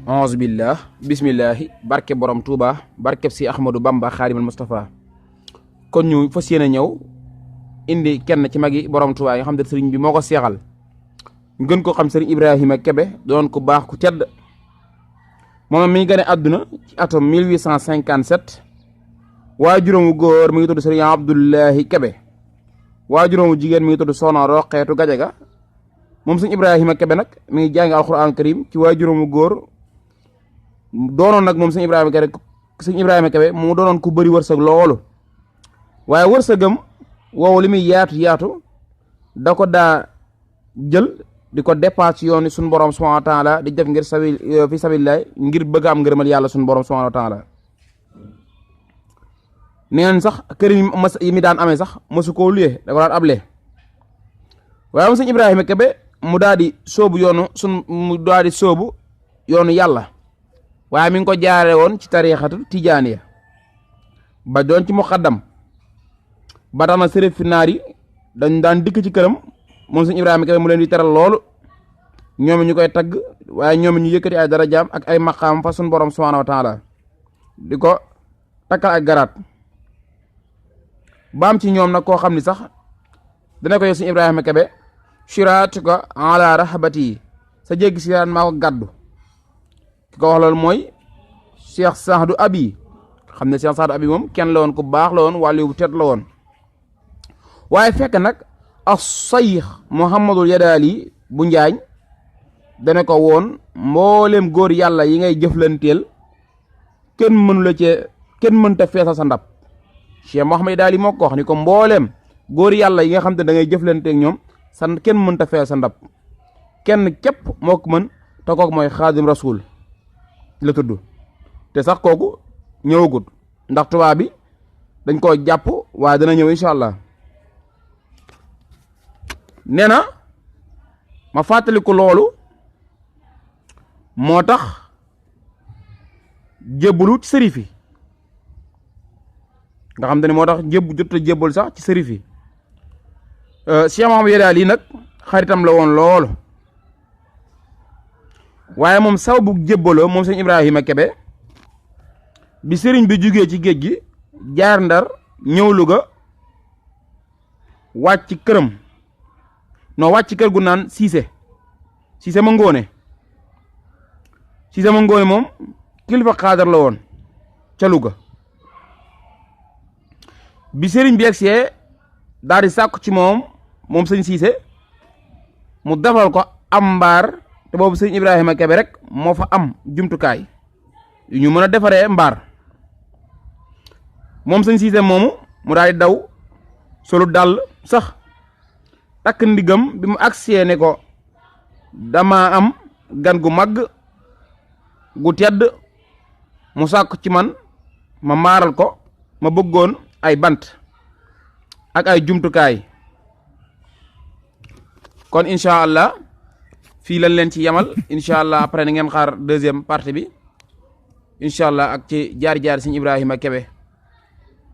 auzu billah bismillahi barke borom Touba barkeb si Ahmadou Bamba Xaadimal Mustafa. kon ñu fas yéene ñëw indi kenn ci magi borom Touba yi nga xam ne sëriñ bi moo ko seexal ñu gën ko xam sëriñ Ibrahima Kebe doon ku baax ku tedd moom mi ngi gane àdduna ci atum 1857 waajuróomu góor mi ngi tudd sëriñ Abdullahi Kebe waajuróomu jigéen mi ngi tudd Soxna Roqeetu Gajaga moom sëriñ Ibrahima Kebe nag mi ngi jàngi alxuraan karim ci waajuróomu góor doonoon nag moom sëriñ Ibrahima Kebe mu doonoon ku bëri wërsëg loolu waaye wërsëgam woowu li muy yaatu da ko daa jël di ko dépasse yoon suñu borom subhanahu wa taala di def ngir fi sabilillah ngir bëgg am ngërëmal yàlla suñu borom subhanahu wa taala neen sax kër yi mi daan amee sax mosu koo luyee da ko daan able waaye moom sëñ Ibrahima Kebe mu daal di sóobu yoonu yàlla waaye mi ngi ko jaare woon ci tariixatu tijaaniya ba doon ci muqaddam ba tax na sërëf fi naar yi dañ daan dikk ci këram moom sëñ Ibrahima Kebe mu leen di teral loolu ñoom ñu koy tagg waaye ñoom ñu yëkkati ay darajaam ak ay maqaam fa suñu borom subhaanahu wa taala di ko takkal ak garaat baam ci ñoom nag koo xam ni sax dana ko yow sëñ Ibrahima Kebe siraatu ko ala rahabati yi sa jéggi si maa ko gàddu ki ko wax loolu mooy Cheikh Saadu Abi xam ne Cheikh Saadu Abi moom kenn la woon ku baax la woon wàllu bu tedd la woon waaye fekk nag as-Sayx Muhammadul Yadaali bu Njaañ dana ko woon mboolem góor yàlla yi ngay jëflanteel kenn mënta feesal sa ndab Cheikh Muhammad Yadaali moo ko wax ni ko mboolem góor yàlla yi nga xam te da ngay jëflanteeg ñoom kenn mënta feesal sa ndab kenn képp moo ko mën te kooku mooy Xaadim Rasul la tudd te sax kooku ñëwagut ndax tubaab bi dañ koo jàpp waaye dana ñëw incha allah nee na ma fàttaliku loolu moo tax jébbalu ci sërif yi nga xam te ne moo tax jot a jébbal sax ci sërif yi Cheikh Muhammad Yadaali nag xaritam la woon loolu waaye moom saw bu jébbaloo moom sëñ Ibrahima Kebe bi sëriñ bi jugee ci géej gi jaar Ndar ñëw Luga wàcc këram wàcc kër gu naan Siise ma ngoone moom kilifa xaadar la woon ca Luga bi sëriñ bi egsee daal di sàkku ci moom sëñ Siise mu defal ko am mbaar te boobu sëñ Ibrahima Kebe rek moo fa am jumtukaay yu ñu mën a defaree mbaar moom sëñ Siise moomu mu daal di daw solu dàll sax takk ndigam bi mu agsee ne ko dama am gan gu mag gu tedd mu sàkk ci man ma maaral ko ma bëggoon ay bant ak ay jumtukaay kon incha allah fii lañ leen ci yemal incha allah après na ngeen xaar deuxième partie bi incha allah ak ci jaar sëñ Ibrahima Kebe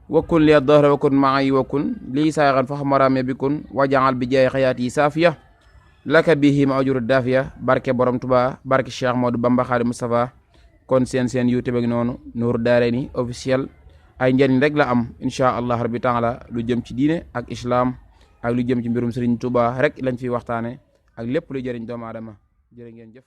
wakun li dahra wakun maay wakun lii saaxan fa xamaraame bikun wajaal bi jaay xayaat yi saafiya laka bihi ma ajuru daafiya barke borom Tuba barke Cheikh Modou Bamba Xaadimu Mustafa kon seen YouTube ak noonu Nour Daarayni officiel ay njëriñ rek la am incha allah rabbi taala lu jëm ci diine ak islam ak lu jëm ci mbirum Serigne Touba rek lañ fi waxtaane ak lépp lu jëriñ doomu aadama jërë ngeen jëf.